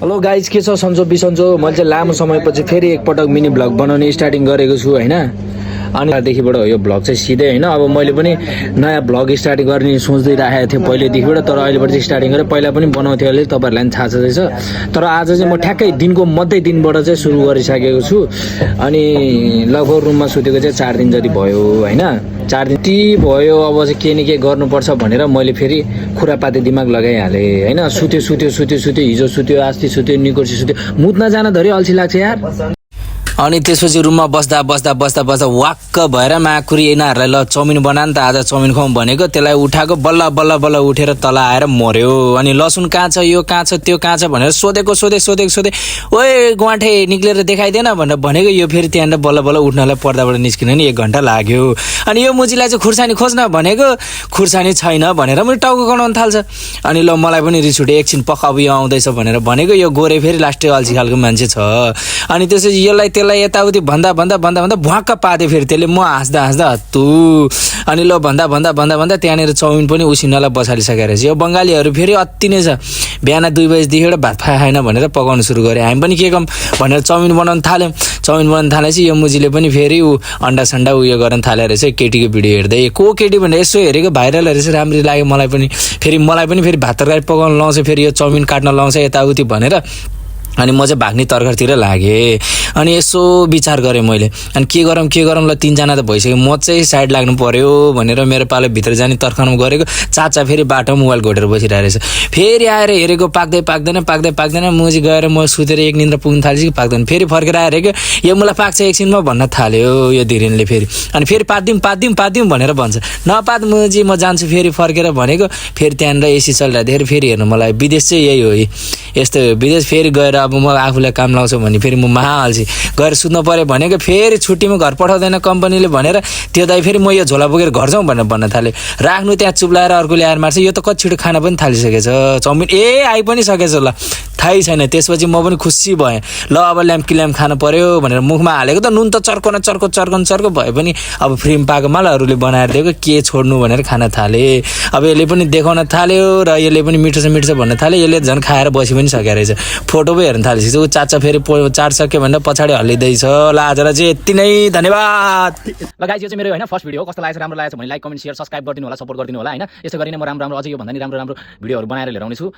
Hello guys, के छ सन्चो बिसन्चो। मैले चाहिँ लामो समयपछि फेरि एकपटक मिनी भ्लग बनाउने स्टार्टिङ गरेको छु होइन। अनि देखिबाट यो भ्लग चाहिँ सिधै होइन। अब मैले पनि नयाँ भ्लग स्टार्ट गर्ने सोच्दै राखेको थिएँ पहिलेदेखिबाट, तर अहिलेबाट चाहिँ स्टार्टिङ गरेँ। पहिला पनि बनाउँथेँ अहिले, तपाईँहरूलाई पनि थाहा छँदैछ। तर आज चाहिँ म ठ्याक्कै दिनको मध्य दिनबाट चाहिँ सुरु गरिसकेको छु। अनि लगभग रुममा सुतेको चाहिँ 4 दिन जति भयो होइन। 4 दिन ती भयो। अब चाहिँ के न के गर्नुपर्छ भनेर मैले फेरि खुरापाती दिमाग लगाइहालेँ होइन। सुत्यो हिजो सुत्यो, अस्ति सुत्यो, निकोर्सी सुत्यो, मुत्न जान धरि अल्छी लाग्छ यार। अनि त्यसपछि रुममा बस्दा वाक्क भएर माकुरी यिनीहरूलाई ल चाउमिन बना नि त, आज चाउमिन खुवाउँ भनेको। त्यसलाई उठाएको बल्ल उठेर तल आएर मर्यो। अनि लसुन कहाँ छ, यो कहाँ छ, त्यो कहाँ छ भनेर सोधेको ओए गुवाठे निक्लेर देखाइदिएन भनेर भनेको। यो फेरि त्यहाँनिर बल्ल उठ्नलाई पर्दाबाट निस्किन नि 1 घन्टा लाग्यो। अनि यो मुजीलाई चाहिँ खुर्सानी खोज्न भनेको, खुर्सानी छैन भनेर मैले टाउको गनाउन थाल्छ। अनि ल मलाई पनि रिस उठ्यो, एकछिन पक्का अब यो आउँदैछ भनेर भनेको। यो गोरे फेरि लास्टै अल्छी खालको मान्छे छ। अनि त्यसपछि यसलाई यताउति भन्दा भुवाक्क पादे फेरि त्यसले। म हाँस्दा हत्तु। अनि ल भन्दा त्यहाँनिर चाउमिन पनि उसिन्नलाई बसालिसकेको रहेछ। यो बङ्गालीहरू फेरि अति नै छ। बिहान 2 बजीदेखि एउटा भात खाएन भनेर पकाउन सुरु गरे। हामी पनि के कम भनेर चाउमिन बनाउन थाल्यौँ। चाउमिन बनाउन थालेपछि यो मुजीले पनि फेरि अन्डा सन्डा उयो गर्न थाले रहेछ। केटीको भिडियो हेर्दै को केटी भनेर यसो हेरेको भाइरल रहेछ, राम्ररी लाग्यो मलाई पनि। मलाई पनि फेरि भात तरकारी पकाउन लाउँछ, फेरि यो चाउमिन काट्न लाउँछ यताउति भनेर। अनि म चाहिँ भाग्ने तर्खरतिर लागेँ। अनि यसो विचार गरेँ मैले, अनि के गरौँ ल 3 जना त भइसक्यो, म चाहिँ साइड लाग्नु पर्यो भनेर मेरो पालो भित्र जाने तर्खरमा गरेको। चाचा फेरि बाटो मोबाइल घोटेर बसिरहेको रहेछ। फेरि आएर हेरेको पाक्दैन। मुजी गएर म सुतेर एक निन्द्रा पुग्न थालेपछि कि पाक्दैन। फेरि फर्केर आएर हेरेको यो मलाई पाक्छ एकछिनमा भन्न थाल्यो यो धिरेनले फेरि। अनि फेरि पादिउँ भनेर भन्छ। नपाद मुजी, म जान्छु फेरि फर्केर भनेको। फेरि त्यहाँनिर एसी चलिरहेको थियो। फेरि हेर्नु मलाई विदेश चाहिँ यही हो, यस्तो विदेश। फेरि गएर अब म आफूलाई काम लाउँछु भने फेरि म महाअल्छी गएर सुत्नु पर्यो भनेको। फेरि छुट्टीमा घर पठाउँदैन कम्पनीले भनेर त्यो दाइ फेरि म यो झोला बोकेर घर जाउँ भनेर भन्न थालेँ। राख्नु त्यहाँ चुप्लाएर अर्को ल्याएर मार्छ। यो त कति छिटो खाना पनि थालिसकेछ चाउमिन। आइ पनि सकेछ ल, थाहै छैन। त्यसपछि म पनि खुसी भएँ। ल अब ल्याम्प खानु पर्यो भनेर मुखमा हालेको त नुन त चर्को भए पनि अब फ्रीमा पाएको मालहरूले बनाएर दिएको, के छोड्नु भनेर खान थालेँ। अब यसले पनि देखाउन थाल्यो र यसले पनि मिठो छ भन्न थाल्यो। यसले झन् खाएर बसी पनि सकेको रहेछ। फोटो पनि हेर्न थालेपछि ऊ चाचा फेरि चाट्सक्यो भनेर पछाडि हल्लिँदैछ। ल आजलाई चाहिँ यति नै, धन्यवाद। ल गाइस, यो चाहिँ मेरो होइन फर्स्ट भिडियो हो। कस्तो लागेछ, राम्रो लागेछ भने लाइक कमेन्ट शेयर सब्स्क्राइब गरिदिनु होला, सपोर्ट गरिदिनु होला होइन। यसो गरी नै म राम्रो अझै यो भन्दा नि राम्रो भिडियोहरू बनाएर लिएर आउने छु।